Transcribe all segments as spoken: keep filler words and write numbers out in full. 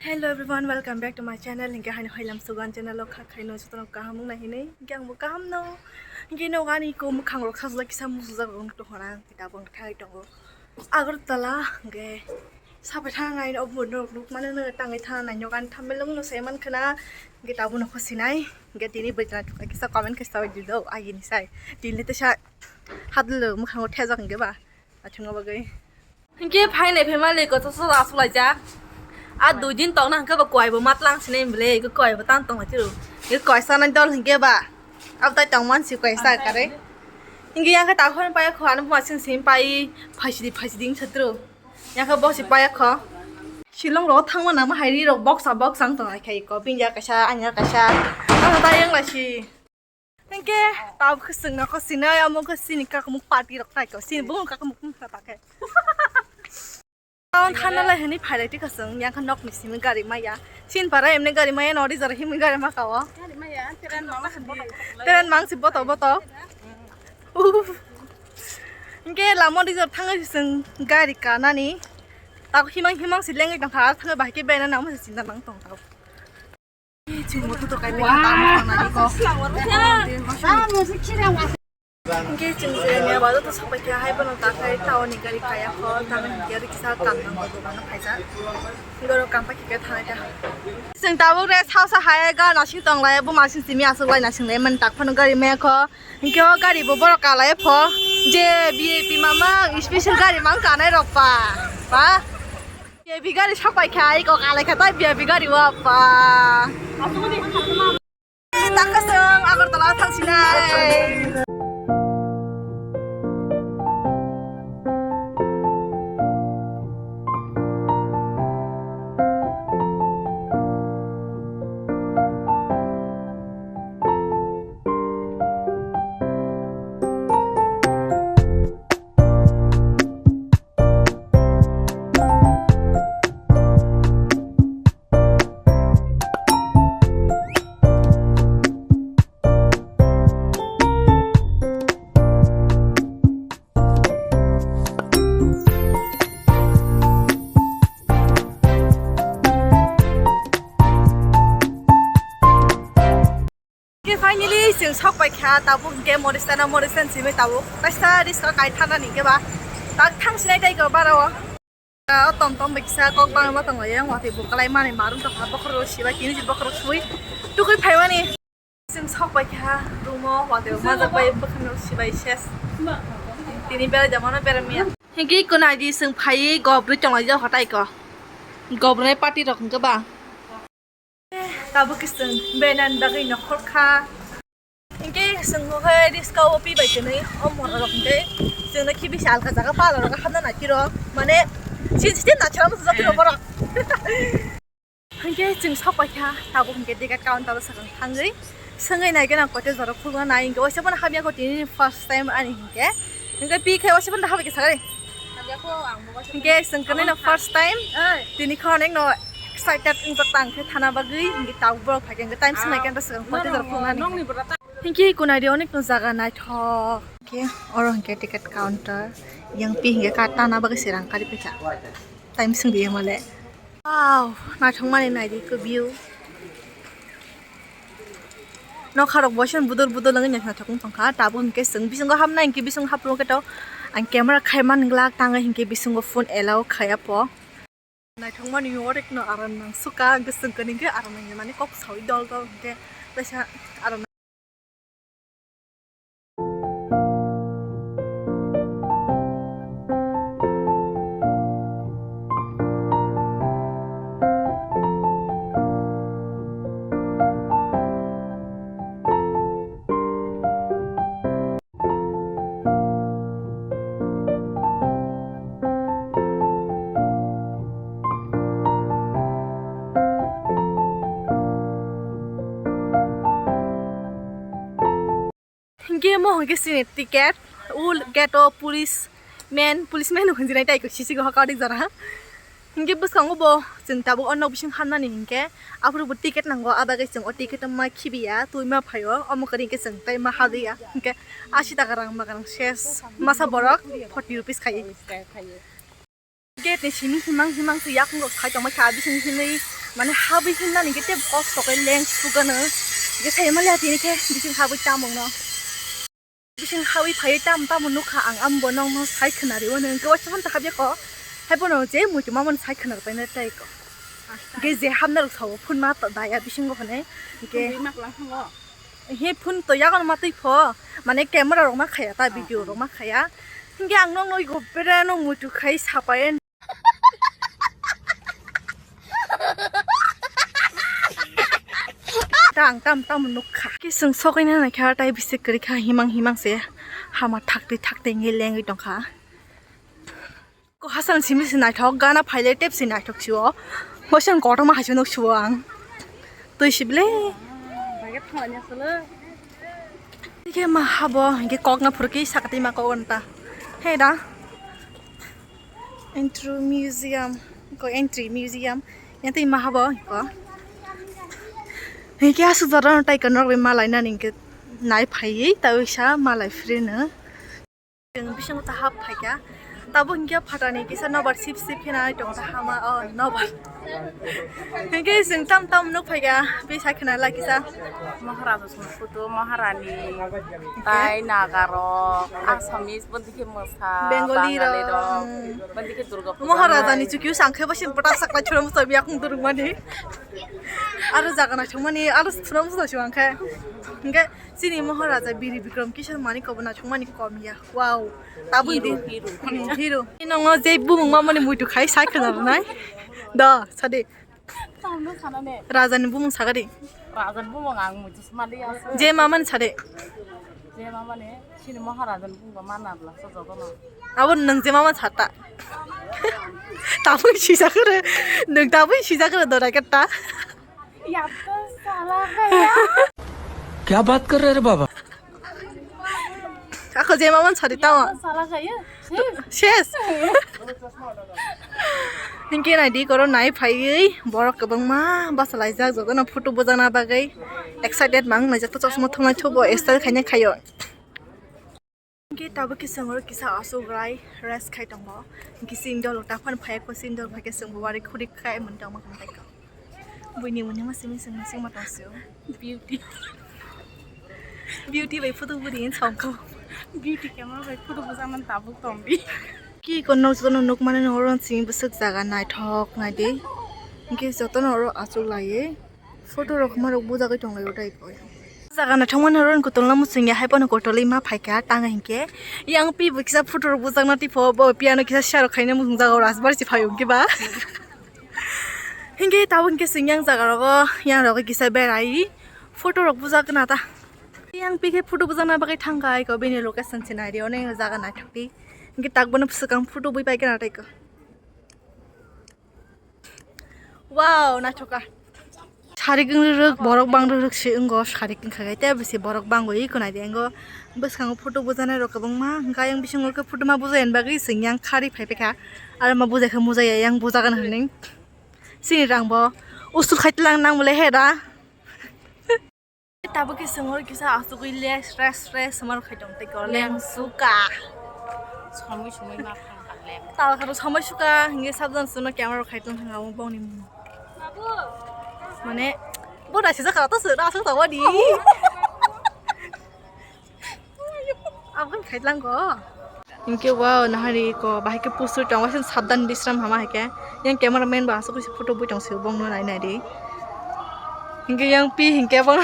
Hello everyone, welcome back to my channel. Hinkhe haino hailam sugan channel o kha khaino jotono kaham wngna hinwi. Hinkhe angbo kaham no. Hinkhe no ani ko mukhang rok sajlak kisa musujak rok wngtong hona. Tabuk thai tongo Agartala, hinkhe sapai thang nai no bo norok nuk mano no tangwi thang nai no gan thamel wngno sai man khana. Hinkhe tabuk no khosinai. Hinkhe tini bwtla thukha kisa comment kisa bai dido agini sai. Tini te sa hadlo mukhango thejak hinkhe ba. Achungo bagwi. Hinkhe phainai phaima le kotor sora asulaijak. A dui din tongna hinkhe ba koi bo matlang sinai bwle, iko koi bo tang tong tiru. Iko koi sana dol hinkhe ba. Ab tai tong man si koi sa kare. Hinkhe yang khe ta khon pai kho ano buma sing sim pai phaisidi phaisidi satru. Yang khe bosi pai kho. Shillong ro thangma nama hairi rok boksa boksa ang tong ai khai ko. Pinja kaisa anya kaisa. Ano ta yang la si. Hinkhe tabuk khe chwng nokho sinai, omo khe chini kakamuk party rok tai ko, chini bumung kakamuk wngkha ta khe. Town thana lai hwnwi phailai tikha chwng, yang khe nokni simi gari maya. Chini para emni gari maya, nodi jora himwi gari maka o. Gari maya, teren mang si boto boto. Uff. Hinkhe lama di jora thangwi chwng gari kanani. Tabuk himang himang si lengwi tongkha, thangwi bahai khe bena nangma se chinta nang tong tabuk. Chwng bo tutok kai phaikha tamo thangnani ko. Hinkhe chwng chwrani abo joto sapai kha hai bono takhai town ni gari kaya kho tamo hinkhe aro kisa kam nang bo dogano khaijak. Goro kam paikhe thanai ta. Chwng tabuk rest house o hai gana sing tonglai buma sing simi aswk lai na singlai mani tak phano gari maya kho. Hinkhe o gari bo borok kalai pho je V I P mama special gari mang kanai rok pa. Pa. V I P gari sok pai kha, iko kalai kha tai V I P gari o pa. Takasong Agartala thangsinai. Hinkhe finally chwng sok pai kha tabuk hinkhe Moristano, Moristan simi tabuk kaisa riska kai thana ni hinkhe ba tak thang sinai tai ko bara o. O tom tom bai kisa kok bangma tongo yang watwi bukalai mani marum tongkha bokhorok sibai tini si bokhorok sui tukui phaimani. Chwng sok pai kha room o watwi majak bai bwkhano sibai ses. Tini berai jamano berai maya. Hinkhe iko naidi chwng phaiwi gobrwi tonglai jak hotai ko. Gobrwi party rok hinkhe ba. Tabuk khe chwng benani bagwi nokhor kha. Hinkhe chwng hwnkhe riska o pi bai twnwi o mora rok hinkhe chwngno khibi se alka jaga pala rok hapna nai phiro mane sin sitin nacharama sujak phiro borok. Hinkhe chwng sok pai kha tabuk hinkhe ticket counter o swkang thangwi swngwi nai gana kote jora khulna nai hinkhe waisa phano hamya kho tini first time ani hinkhe hinkhe pi khe waisa phano hamya khe sakari. Hinkhe chwng kwrwino first time. Tini khe onek no excited wngjak tang khe thana bagwi hinkhe tabuk borok phaikhe hinkhe time swngnaikhe anta swkang kote jora phunani. Hinkhe kunai di onek no jaga naithok. Hinkhe oro hinkhe ticket counter. Yang pi hinkhe ka tana bagwi se rang kari phaikha. Time swngdi male. Wow, naithokmani naidi ko view. Nokharok bo siyang budol budol wngwi naithok wng tongkha. Tabuk hinkhe chwng bisingo hapnai hinkhe bisingo hapro khe to ang camera khai man glak tangwi hinkhe bisingo phone allow khaiya po. Naithokmani orekno aram nang suka hinkhe chwng khe hinkhe aram nang mani kok sawi dol dol hinkhe teisa aram. Hinkhe mo hinkhe chini ticket, o gate o police man, police man hinjinai tai ko sisi go hokar jora. Hinkhe bwskango bo chwng tabuk o nok bising hamnani hinkhe aphuru bo ticket nango, a bagwi chwng o ticket ma khibiya, twi ma phaio, omo kwrwi hinkhe chwng tai ma hadiya. Hinkhe asi taka rang ma kwrwng ses, masa borok forty rupees khai. Gate ni simi himang himang se yakung rok khai tongma kha, bising hinwi mane habwi hinnani khe tei kok sokai leng sugano. Ge sai mali atini khe bising habwi tamung no. Bising habwi phai tam tamo nukha ang, ambo nokno sai khwnari o nung khe waisa phano habya ko. Hai bono je muitu mamon sai khwnar paina tai ko. Ge je hamna rok sao phun ma to daya bisingo hwnwi. Ge he phun to yagon ma twi pho, mane camera rok ma khaya ta, video rok ma khaya. Hingke ang nokno ego bera no muitu khai sapai. Ta ang tam tam nukha. Kisung sokoi na kha tai bisi kwrwi kha himang himang se hama thakti thakti nge lengwi tongkha. Ko hasan simi se naithok gana phaile tep se naithok sio. Hoisan kotorma haisio nuk sio ang. Twi sible. Ke ma habo ke kokna phurki sakati ma ko onta. He da. Entry museum, ko entry museum. Yang tei maha bo ko. Hingke asuk jora no tai kono rok bai malai nani hingke nai phaiwi ta wisa malai free no. Chwng bisingo ta hap phaikha. Tabuk hingke phatani kisa nobar sip sip khe nai tongo ta hama o nobar. Hingke chwng tam tam nuk phaikha, bisa khna lai kisa. Maharaja song photo, Maharani, tai Nagarok, Assamese, Bondike Mosa, Bengali Bangali rok. Rok, hmm. Bondike Durga Puja. Maharaja ni chukyu sangkhe basin pata sakla chura musa biya kung durung mani. Aro jaga na chumani, aro chura musa chumang khe. Hingke chini Maharaja Biri Bikram Kishore mani kobo na chumani kom ya. Wow. Tabuk di. Hero, hero. Hmm, hero. Nongo je bumung mamani muitu khai sai khna nai. Da, sadi. Tamno sanane. Raja ni bumung sagadi. Raja ni bumung ang muitu smali asu. Je mamani sade. Je mamani sini Maharaja ni bumung mana bla so jogo no. Abo nang je mama sata. Tabui sijak re. Nang tabui sijak re dora ketta. Ya to sala kaya. क्या बात कर रहे रे बाबा? Ako je mamon sari tamo. Sala kaya. Ses. Hingke nai di koro nai phaiwi borok kwbangma basa laijak jotono photo bujana bagwi excited mang naijak to chosma thumnai thubo style khaina khayo. Hingke tabuk kisa oro kisa asuk rai rest khai tongo. Hingke sing dolo ta phano phai ko sing dolo phai ke sing bo wari khuri khai mun tongma kong tai ko. Buini muni ma simi simi sing ma tong sio. Beauty. Beauty bai photo budi in song ko. Beauty camera bai photo bujaman tabuk tong di. Ki kono jotono nuk mani oro simi bwswk jaga naithok nai di. Hingke jotono oro asuk laiye. Photo rok ma rok bujagwi tong lai o tai ko. Jaga naithok mani oro kotol no muchung ya hai pono kotolwi ma phaikha tang hinkhe. Yang pi bo kisa photo rok bujakna tipo bo piano kisa share khaina muchung jaga o rajbar si phaio hwnkhe ba. Hingke tabuk hingke chwng yang jaga rogo, yang rogo kisa berai photo rok bujak gana ta. Yang pi khe photo bujakna bagwi thangkha eko bini location sinai rio, nini jaga naithok di. Hingke tak bono swkang photo bui pai gana ta eko. Wow, naithok ka. Sarik wng rwrwk, borok bang rwrwk se wngo, sarik wngkha khe tei bisi borok bangwi eko nai de wngo. Bwskango photo bujanai rok kwbangma, hwnkhe ayang bisingo khe photo ma bujai bagwi chwng yang khari phai paikha. Aro ma bujai khe mujai ya, yang bujagan hwnwi. Chini rang bo usuk khai tlang nang bole he da. Tabuk khe chwng oro kisa achugwi les, res, res, hwnma rok khai tong tei ko leng suka. Somoi somoi ma phang ka leng. Tawa kharo somoi suka, hingke sabjan suno camera rok khai tong thang abo bongni mung. Mane, bo naisijak kha, to sura aswk tongmani. Abo khai tlang ko. Hingke wow, nahari ko bahai khe pusui tongo, waisa sabdan bisram hama hai khe. Yang camera man bo aswk khe photo bui tong se bongno nai nai di. Hingke yang pi hingke bo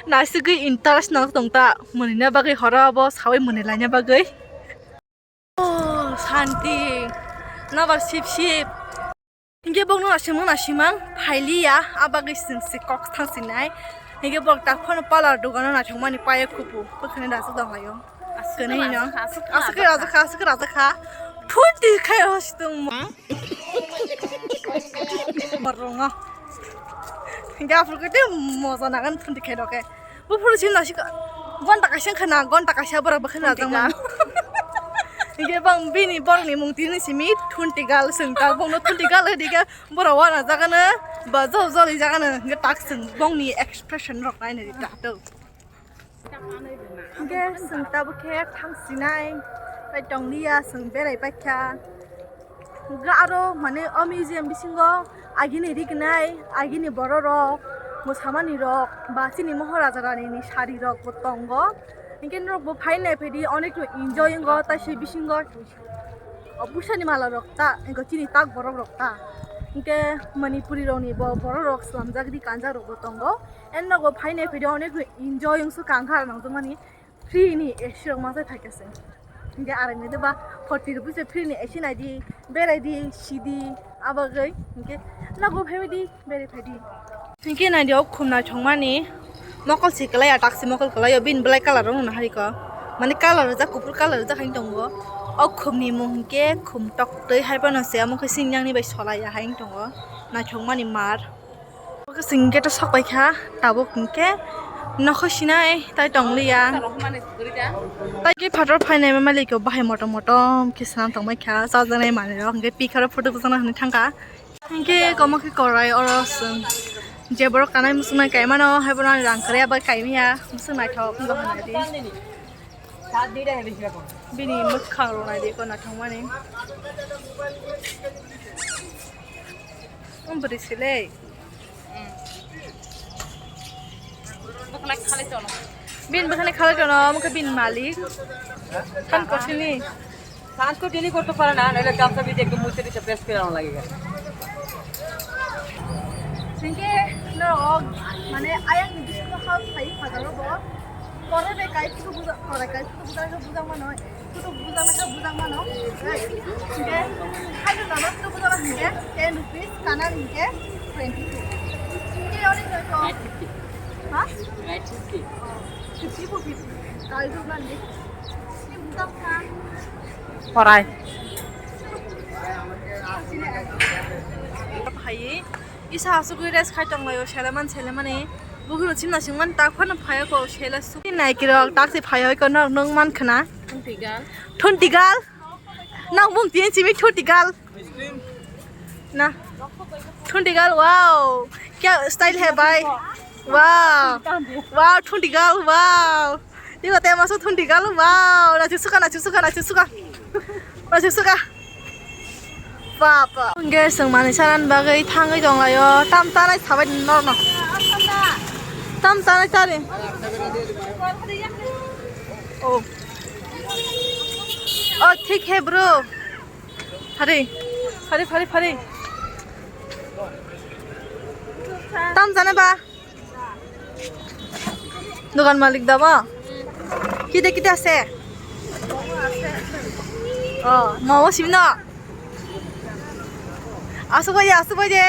naisugwi interest nang tong ta, mwnina bagwi horo bo sawi mwnai laina bagwi. Oh, santi. Nobar sip sip. Hingke bokno nasimang nasimang phailiya, a bagwi chwng se kok thang sinai. Hingke borok tak phano parlour dogano naithokmani paye kupu, bwkhani rajak dong laio. Aswk khe rajak kha, aswk khe rajak kha. Phunti khai o situng mo. Borok no. Hingke aphuru khe tei moja nagan phunti khai rok khe. Buphuru chini naisik gonta kaisa wngkha na, gonta kaisa borok bwkhani rajak mano. Hingke bang bini borokni mung tini simi thunti gal swng ta, bongno thunti gal hwdike borok wana jagano ba jol jol jagano hingke tak swng bongni expression rok nainai ta to. Hingke swng tabuk khe thang sinai pai tong liya swng berai paikha. Hwnkhe aro mane o museum bisingo agini rignai, agini bororok, mwsamanirok ba chini Maharaja Ranini sarirokbo tongo. Hwnkhe norokbo phai nai phaidi, onek enjoy wngo, tai se bisingo o bwsani malarok ta, eko chini tak borokrok ta. Hwnkhe Manipuri rokni bo bororok slamjak di kanjak rokbo tongo. And norokbo phai nai phaidi, onek enjoy wngsu kangkha nangjak mani. Free ni A C rok ma se phaikha se. Hwnkhe araini de ba forty rupees se free ni A C nai di, berai di, si di, abagwi. Hwnkhe nogo phai di, berai phai di. Hwnkhe nai di o khum naithok mani mokol si kwlai ya, taksi mokol kwlai o, bini black colour rok no hariko. Mane colour rijak, kuphur colour rijak hai tongo. O khum ni mung hwnkhe khum tok twi hai phano se, omo khe sinjak ni bai solai ya hai tongo. Naithok mani mar. Oke, sing gate o sok pai kha, tabuk hwnkhe nokho sinai tai tong liya. Tai khe phator phainai ma malik o bahai motom motom khe swnam tong bai kha, chajaknai manwi rok hwnkhe pi kharo photo bwchana hwnwi thang kha. Hwnkhe komo khe korai oro chwng je borok kanai muchungnai kai mano, hai bono ani rang kwrwi bai kai manya, muchung naithok wng tong kha nai di. Bini mwkhang rok nai di, eko naithok mani. Bwrwi se le. Bini bwkhani khalai tono, omo khe bini malik. Than korsini. Than to daily korte pare na, naile gamcha bidi ekdom muche dite best feel lage. Hwnkhe norok mane ayang ni bisingo hal phai phagaro bo. Korai bai kai photo buja, korai kai photo buja khe buja mano, photo buja khe buja mano. Hwnkhe haino nono photo buja hwnkhe ten rupees, kana hwnkhe twenty two. Hwnkhe ori no to. Right fifty. Ha? Right fifty. Oh, fifty bo fifty. Kai do mani. Ni buja kha. Korai. Phai. Isa asugwi rest khai tonglaio, seleman selemani. Bukhuk rok chimna singmani tak phano phaio ko, sela suk. Naikirok tak se phaio ko, nok nung man khna. Thunti gal. Thunti gal. Nang bung tin simi thunti gal. Na. Thunti gal, wow. Kya style hai bhai? Wow. Wow, thunti gal, wow. Iko te maso thunti gal, wow. Nachu suka, nachu suka, nachu suka. Nachu suka. Papa. Hwnkhe chwng manwi chanani bagwi thangwi tonglaio. Tam tanai sabai norno. Tam tanai tari. Oh. Oh, thik hai, bro. Phari. Phari, phari, phari. Tam jane ba? Dogan malik da ba? Kide kide ase? Oh, momo sibino? Asuk bai de, asuk bai de.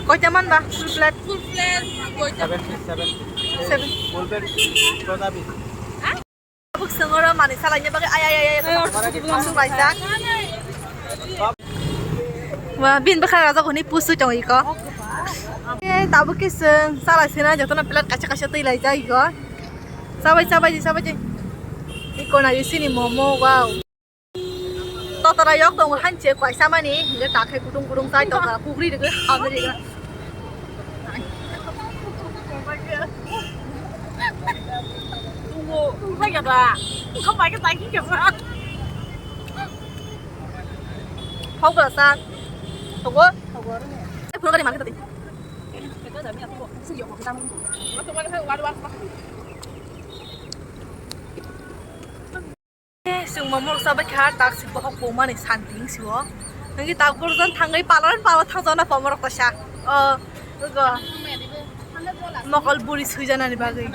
Koita man ba? Full plate. Full plate koita? Seventy, seventy. Seven. Full plate, godabi. Tabuk sengoro mani salai ni bagwi ay, ay, ay, ay, asuk laijak. Wa, bin bwkha rajak hwnwi pusui tong iko. Eh, tabuk khe chwng salai sina jotono plate kaisa kaisa twi laijak iko. Chabai, chabai di, chabai di. Iko nai sini momo, wow. Totora yok tongo hanche kwai samani, hingke takhai kutung kutung chai tongkha, kukri rwgwi hamri rwgwi. Hau bwsa. Togo. Phone gari market tadi. Chwng momo rok chabai kha, tak si bohok bo mani santi wng si o. Nangni tak borok jan thangwi pala pala thang jana pomorok kaisa. O, ogo. Mokol buri sui janani bagwi.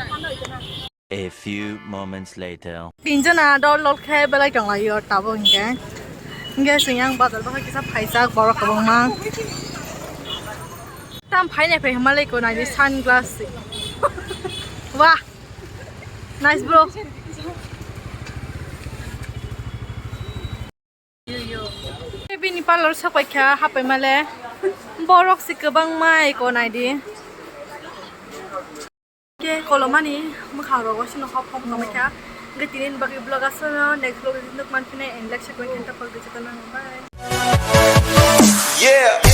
A few moments later. Tinjona dol dol khe belai tong lai o tabuk hinkhe. Hinkhe chwng yang bazar bagwi kisa phaijak borok kwbangma. Tam phainai phai hwnmalai ko naidi sunglass se. Wah. Nice, bro. Bini parlor sapai kha, hapai male. Borok se kwbangma eko naidi. Ke kolomani mwkhang rogo sino hop hop nongkha. Nge tini bagwi vlog aswk no, next vlog nuk manphine, and like, share, comment, and tap, bye. Yeah.